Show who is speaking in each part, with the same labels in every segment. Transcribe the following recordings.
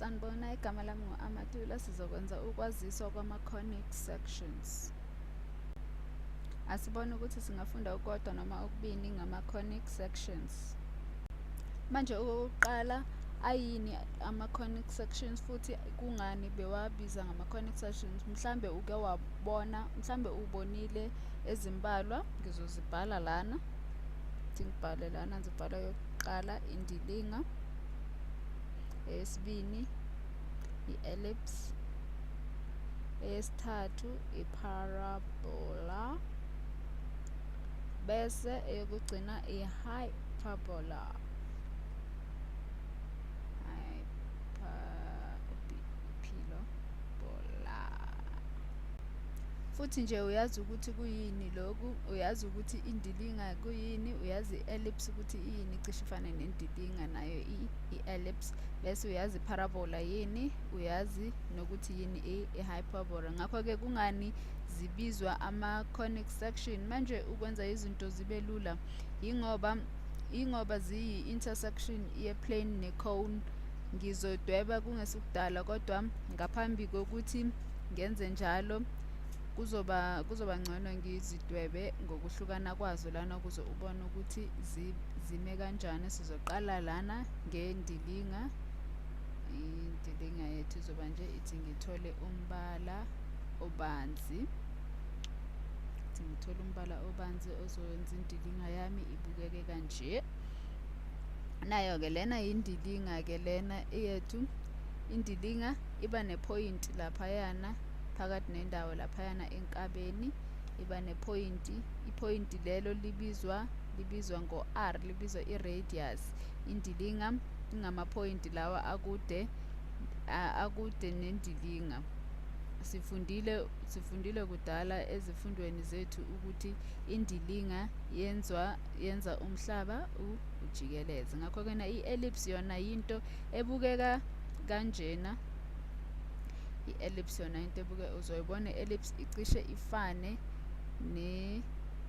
Speaker 1: Sanibona, igama lami ngu-Amatula. Sizokwenza ukwaziswa kwama-conic sections. Asibone ukuthi singafunda okukodwa noma okubili ngama-conic sections. Manje okokuqala, ayini ama-conic sections futhi kungani bewabiza ngama-conic sections? Mhlambe uke wabona, mhlambe ubonile ezimbalwa, ngizozibhala lana. Thi ngibhale lana, ngizobhala yokuqala indilinga, eyesibini i-ellipse, eyesithathu i-parabola, bese eyokugcina i-hyperbola. Hyper, Futhi nje uyazi ukuthi kuyini lokhu, uyazi ukuthi indilinga kuyini, uyazi i-ellipse ukuthi iyini, cishe ifane nendilinga nayo i-ellipse, bese uyazi i-parabola yini, uyazi nokuthi yini i-hyperbola. Ngakho-ke kungani zibizwa ama-conic section? Manje ukwenza izinto zibe lula yingoba ziyi-intersection ye-plane ne-cone. Ngizodweba kungesikudala, kodwa ngaphambi kokuthi ngenze njalo kuzoba ngcono ngizidwebe ngokuhlukana kwazo lana ukuze ubone ukuthi zime kanjani. Sizoqala lana ngendilinga. Indilinga yethu izoba nje, ithi ngithole umbala obanzi. Ithi ngithole umbala obanzi ozowenza indilinga yami ibukeke kanje. Nayo-ke lena yindilinga-ke lena eyethu. Indilinga iba nephoyinti laphayana phakathi nendawo laphayana enkabeni, iba nephoyinti. Iphoyinti lelo libizwa ngo-R, libizwa i-radius. Indilinga ingamaphoyinti lawa akude nendilinga. Sifundile kudala ezifundweni zethu ukuthi indilinga yenza umhlaba ujikeleze. Ngakho-ke na i-ellipse yona yinto ebukeka kanjena. I-ellipse yona into ebuke, uzoyibona i-ellipse icishe ifane ne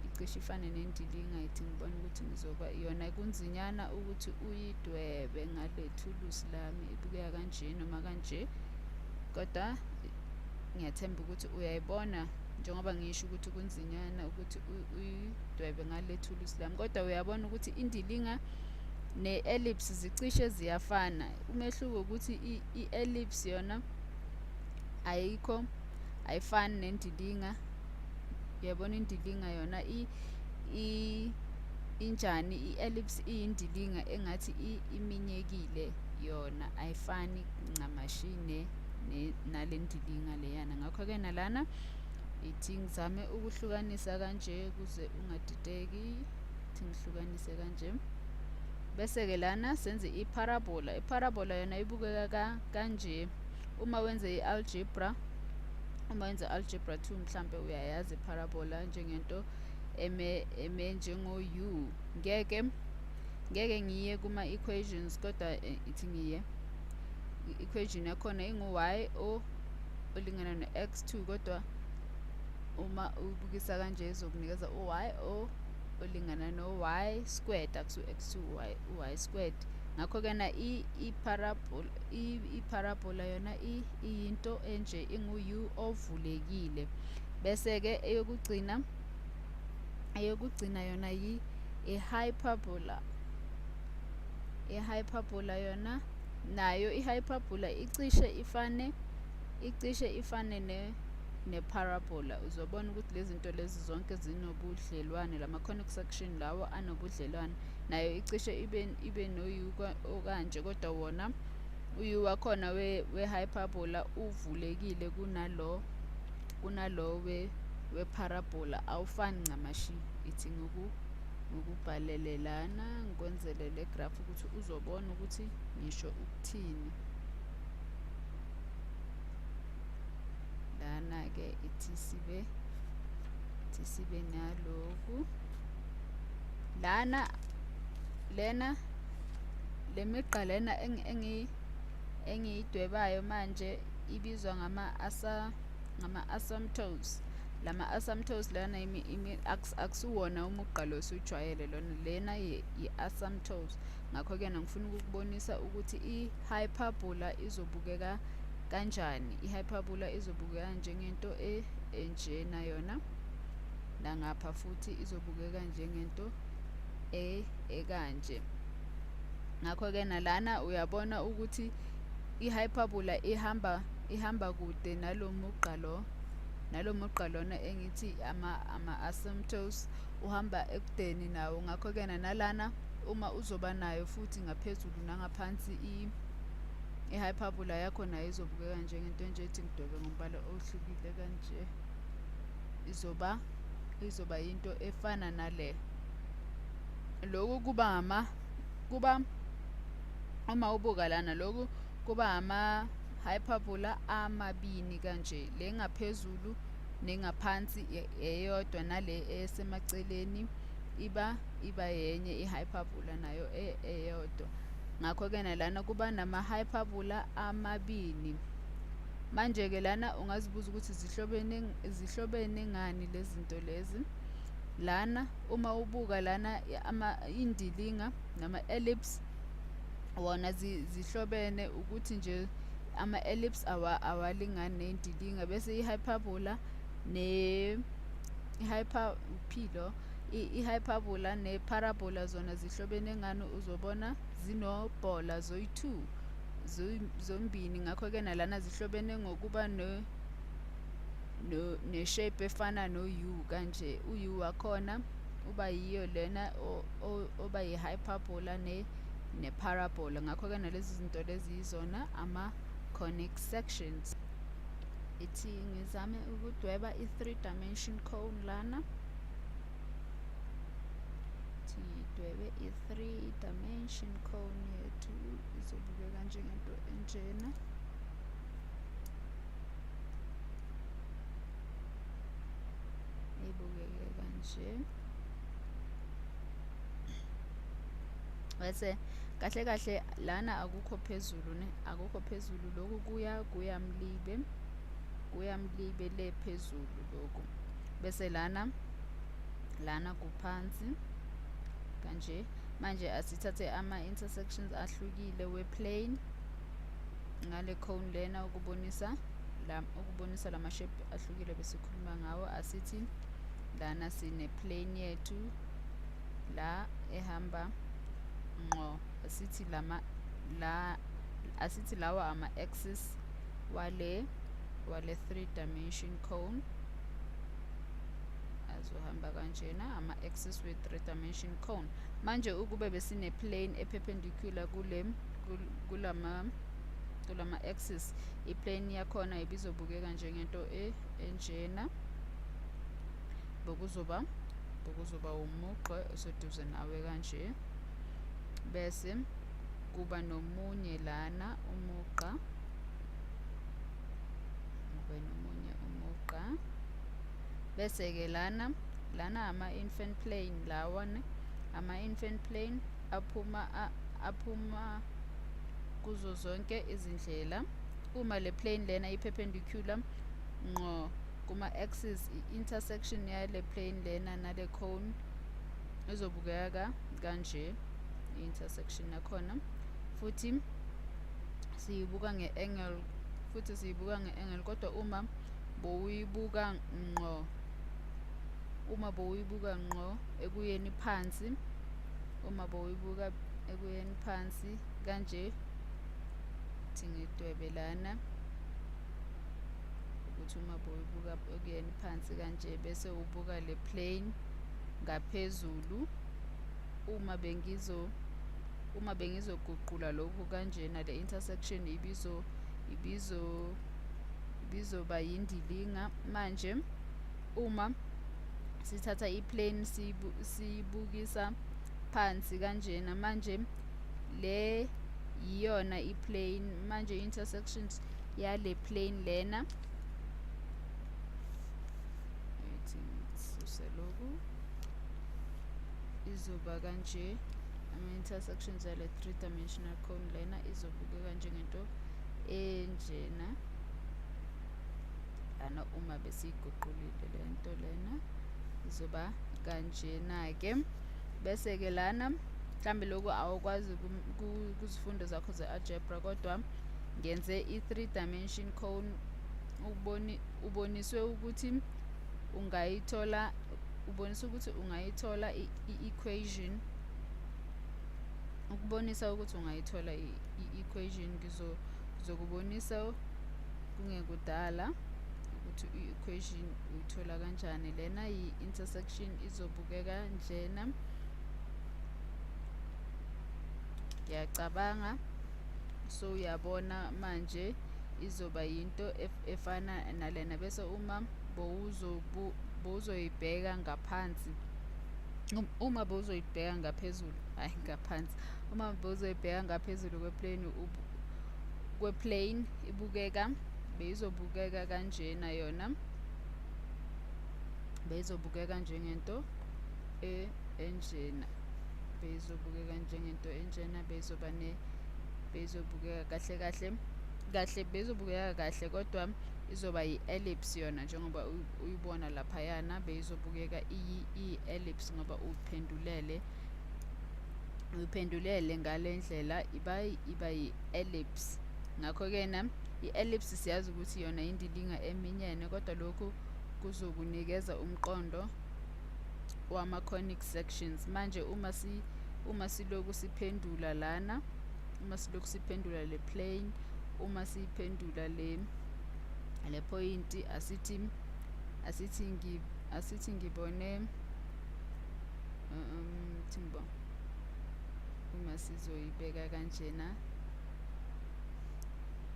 Speaker 1: icishe ifane nendilinga. Ithi ngibona ukuthi ngizoba yona kunzinyana ukuthi uyidwebe ngale thulusi lami, ibukeka kanje noma kanje, kodwa ngiyathemba ukuthi uyayibona njengoba ngisho ukuthi kunzinyana ukuthi uyidwebe ngale thulusi lami, kodwa uyabona ukuthi indilinga ne-ellipse zicishe ziyafana. Umehluko ukuthi i-ellipse yona ayikho, ayifani nendilinga. Uyabona indilinga yona injani? I-ellipse iyindilinga engathi iminyekile yona, ayifani ncamashi nale ndilinga leyana. Ngakho-ke nalana ithi ngizame ukuhlukanisa kanje ukuze ungadideki. Ithi ngihlukanise kanje, bese-ke lana senze i-parabola. I-parabola yona ibukeka kanje. Uma wenze i-algebra, uma wenze algebra 2 mhlampe uyayazi i-parabola njengento eme njengo-u. Ngeke ngiye kuma-equations, kodwa ithi ngiye i-equation yakhona ingu-y olingana no-x2, kodwa uma ubukisa kanje izokunikeza u-y olingana no-y squared, akusu-x2, y squared. Ngakho-ke na i-parabola yona iyinto enje, ingu-u ovulekile. Bese-ke eyokugcina yona i-hyperbola. I-hyperbola yona nayo, i-hyperbola icishe ifane ne-parabola. Uzobona ukuthi lezi zinto lezi zonke zinobudlelwane, lama-conic section lawo anobudlelwane. Nayo icishe ibe no-u okanje, kodwa wona u-u wakhona we-hyperbola uvulekile kunalo we-parabola, awufani ncamashi. Ithi ngikubhalele lana, ngikwenzele le graph ukuthi uzobona ukuthi ngisho ukuthini. Lana-ke ithi sibe naloku lana, lena lemigqa lena engiyidwebayo manje ibizwa ngama-asymptotes. Lama-asymptotes lana akusiwona umugqa lo esujwayele lona, lena i-asymptotes. Ngakho-ke ngifuna ukukubonisa ukuthi i-hyperbola izobukeka kanjani. I-hyperbola izobukeka njengento enjena yona, nangapha futhi izobukeka njengento ekanje. Ngakho-ke nalana uyabona ukuthi i-hyperbola ihamba kude nalomugqa lo, nalomugqa lona engithi ama-asymptotes uhamba ekudeni nawo. Ngakho-ke nalana uma uzoba nayo futhi ngaphezulu nangaphansi i-hyperbola yakho nayo izobukeka njengento enje. Ethi ngidwebe ngombala ohlukile kanje, izoba into efana nale. Lokhu kuba uma ubuka lana, lokhu kuba ama-hyperbola amabini kanje, le ngaphezulu nengaphansi eyodwa, nale esemaceleni iba yenye i-hyperbola nayo eyodwa. Ngakho-ke nalana kuba nama-hyperbola amabini. Manje-ke lana ungazibuza ukuthi zihlobene ngani lezi zinto lezi. Lana uma ubuka lana indilinga nama-ellipse wona zihlobene ukuthi nje ama-ellipse awalingani nendilinga, bese i-hyperbola i-hyperbola ne-parabola zona zihlobene ngani? Uzobona zinobhola zoyi-2 zombini. Ngakho-ke nalana zihlobene ngokuba ne-shape efana no-U kanje. U-U wakhona uba yiyo lena oba yi-hyperbola ne-parabola. Ngakho-ke nalezi zinto lezi yizona ama-conic sections. Ithi ngizame ukudweba i-3 dimension cone lana. Ngidwebe i-3 dimension cone yethu, izobukeka njengento enjena. Ibukeke kanje. Bese kahle kahle lana akukho phezulu ne, akukho phezulu, lokhu kuya mlibe, kuya mlibe le phezulu lokhu. Bese lana kuphansi kanje. Manje asithathe ama-intersections ahlukile we-plane ngale cone lena ukubonisa lama shape ahlukile besikhuluma ngawo. Asithi lana sine plane yethu la ehamba ngqo, asithi asithi lawa ama-axis wale 3 dimension cone azohamba kanjena, ama-axis we-3 dimension cone. Manje ukube besine plane e-perpendicular kulama axis, i-plane yakhona ibizobukeka njengento enjena. Bokuzoba umugqa oseduze nawe kanje, bese kuba nomunye lana umugqa, kube nomunye umugqa, bese-ke lana ama-infant plane lawa ne, ama-infant plane aphuma kuzo zonke izindlela. Uma le plane lena i-perpendicular ngqo kuma-axis, i-intersection yale plane lena nale cone izobukeka kanje, i-intersection yakhona. Futhi siyibuka nge-angle, kodwa uma bowuyibuka ngqo, ekuyeni phansi, kanje, thi ngidwebe lana ukuthi uma bowuyibuka ekuyeni phansi kanje, bese ubuka le plane ngaphezulu. Uma bengizoguqula lokhu kanjena, le intersection ibizoba yindilinga. Manje uma sithatha i-plane siyibukisa phansi kanjena, manje le yiyona i-plane. Manje intersections yale plane lena, ithi ngisuse lokhu, izoba kanje. Ama-intersections yale 3 dimensional cone lena izobukeka njengento enjena lana. Uma besiyiguqulile lento lena izoba kanjena-ke. Bese-ke lana Mhlambe lokhu awukwazi kuzifundo zakho ze-algebra, kodwa ngenze i-3 dimension cone uboniswe ukuthi ungayithola, ubonisa ukuthi ungayithola i-equation, ukubonisa ukuthi ungayithola i-equation. Ngizokubonisa kungekudala ukuthi i-equation uyithola kanjani. Lena yi-intersection, izobukeka njena. Ngiyacabanga so uyabona manje izoba yinto efana nalena. Bese uma bowuzoyibheka ngaphansi, uma bowuzoyibheka ngaphezulu, hayi ngaphansi, uma bowuzoyibheka ngaphezulu kwe-plane ibukeka, beyizobukeka kanjena yona, beyizobukeka njengento enjena, beyizobukeka njengento enjena, beyizoba ne, beyizobukeka kahle kahle kahle, beyizobukeka kahle, kodwa izoba yi-ellipse yona njengoba uyibona laphayana. Beyizobukeka iyi-ellipse ngoba uyiphendulele ngale ndlela, iba yi-ellipse. Ngakho-ke na i-ellipse siyazi ukuthi yona indilinga eminyene, kodwa lokhu kuzokunikeza umqondo wama-conic sections. Manje uma siloku siphendula lana, uma siloku siphendula le plane, uma siphendula le point, asithi ngibone, uma sizoyibeka kanjena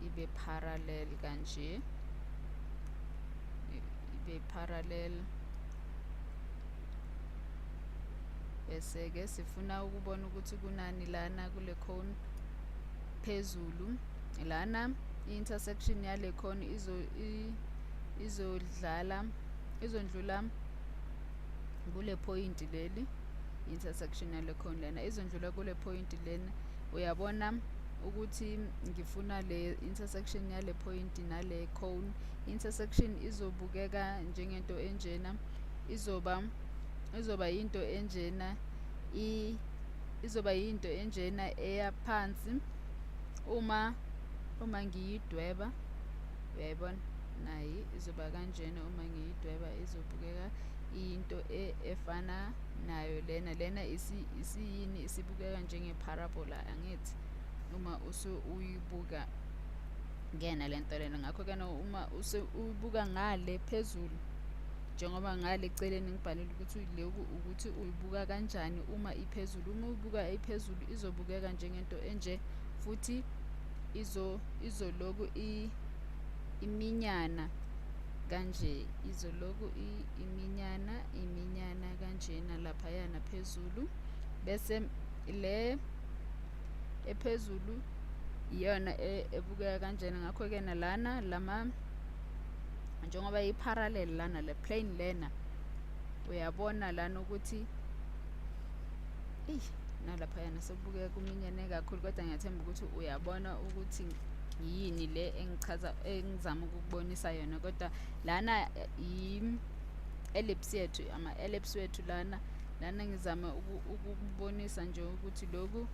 Speaker 1: ibe parallel kanje, ibe parallel, bese ke sifuna ukubona ukuthi kunani lana kule cone phezulu. Lana i-intersection yale cone izondlula kule point leli, intersection yale cone lena izondlula kule point lena. Uyabona ukuthi ngifuna le intersection yale point nale cone. Intersection izobukeka njengento enjena, izoba into enjena, izoba into enjena eya phansi. Uma ngiyidweba, uyayibona nayi izoba kanjena. Uma ngiyidweba izobukeka into efana nayo lena. Lena isiyini, isibukeka njenge-parabola, angithi, uma uyibuka ngena lento lena. Ngakho-ke uma uyibuka ngale phezulu, njengoba ngale eceleni ngibhalile ukuthi lokhu ukuthi uyibuka kanjani uma iphezulu. Uma uyibuka iphezulu izobukeka njengento enje, futhi izoloku iminyana kanje, izoloku iminyana kanjena laphayana phezulu. Bese le ephezulu iyona ebukeka kanjena. Ngakho-ke nalana lama, njengoba i-parallel lana le plane lena, uyabona lana ukuthi nalaphayana sekubukeka kuminyene kakhulu, kodwa ngiyathemba ukuthi uyabona ukuthi yini le engizama ukukubonisa yona. Kodwa lana i-ellipse yethu, ama-ellipse wethu lana ngizama ukukubonisa nje ukuthi lokhu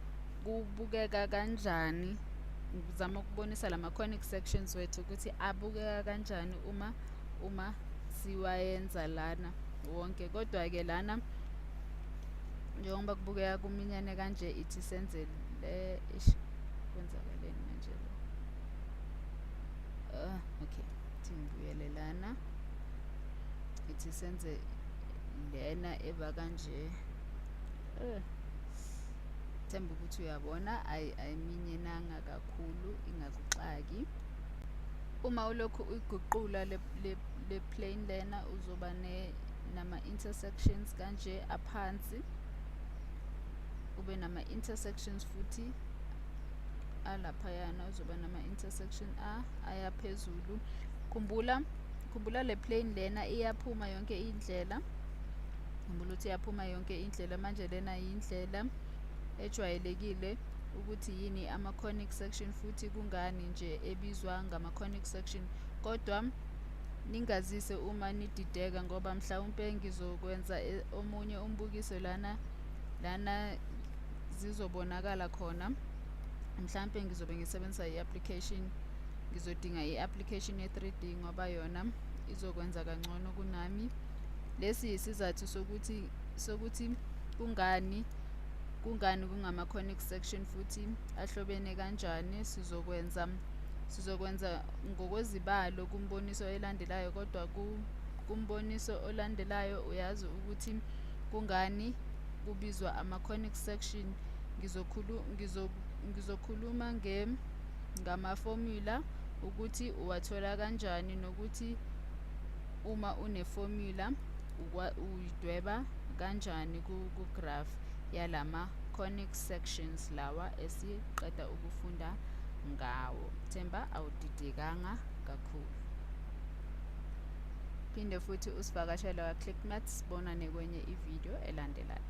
Speaker 1: kubukeka kanjani. Ngizama ukubonisa lama conic sections wethu ukuthi abukeka kanjani uma siwayenza lana wonke. Kodwa-ke lana njengoba kubukeka kuminyane kanje, ithi senze le, kwenzakaleni manje lo? Okay, ithi ngibuyele lana, ithi senze lena eba kanje. Themba ukuthi uyabona, ayiminyenanga kakhulu, ingakuxaki. Uma ulokhu uyiguqula le plane lena, uzoba nama intersections kanje aphansi, ube nama intersections futhi alaphayana, uzoba nama intersection aya phezulu. Khumbula le plane lena iyaphuma yonke indlela. Khumbula ukuthi iyaphuma yonke indlela. Manje lena yindlela ejwayelekile ukuthi yini ama-conic section, futhi kungani nje ebizwa ngama-conic section. Kodwa ningazise uma nidideka, ngoba mhlawumpe ngizokwenza omunye umbukiso lana. Lana zizobonakala khona. Mhlampe ngizobe ngisebenzisa i-application, ngizodinga i-application ye-3D ngoba yona izokwenza kangcono kunami. Lesi yisizathu sokuthi kungani kungama-conic section futhi ahlobene kanjani. Sizokwenza ngokwezibalo kumboniso elandelayo, kodwa kumboniso olandelayo uyazi ukuthi kungani kubizwa ama-conic section. Ngizokhuluma ngamafomula, ukuthi uwathola kanjani, nokuthi uma unefomula uyidweba kanjani ku-graph yalama conic sections lawa esiqeda ukufunda ngawo. Themba awudidekanga kakhulu. Phinde futhi usivakashele kwa-Click Maths, sibonane kwenye ividiyo elandelayo.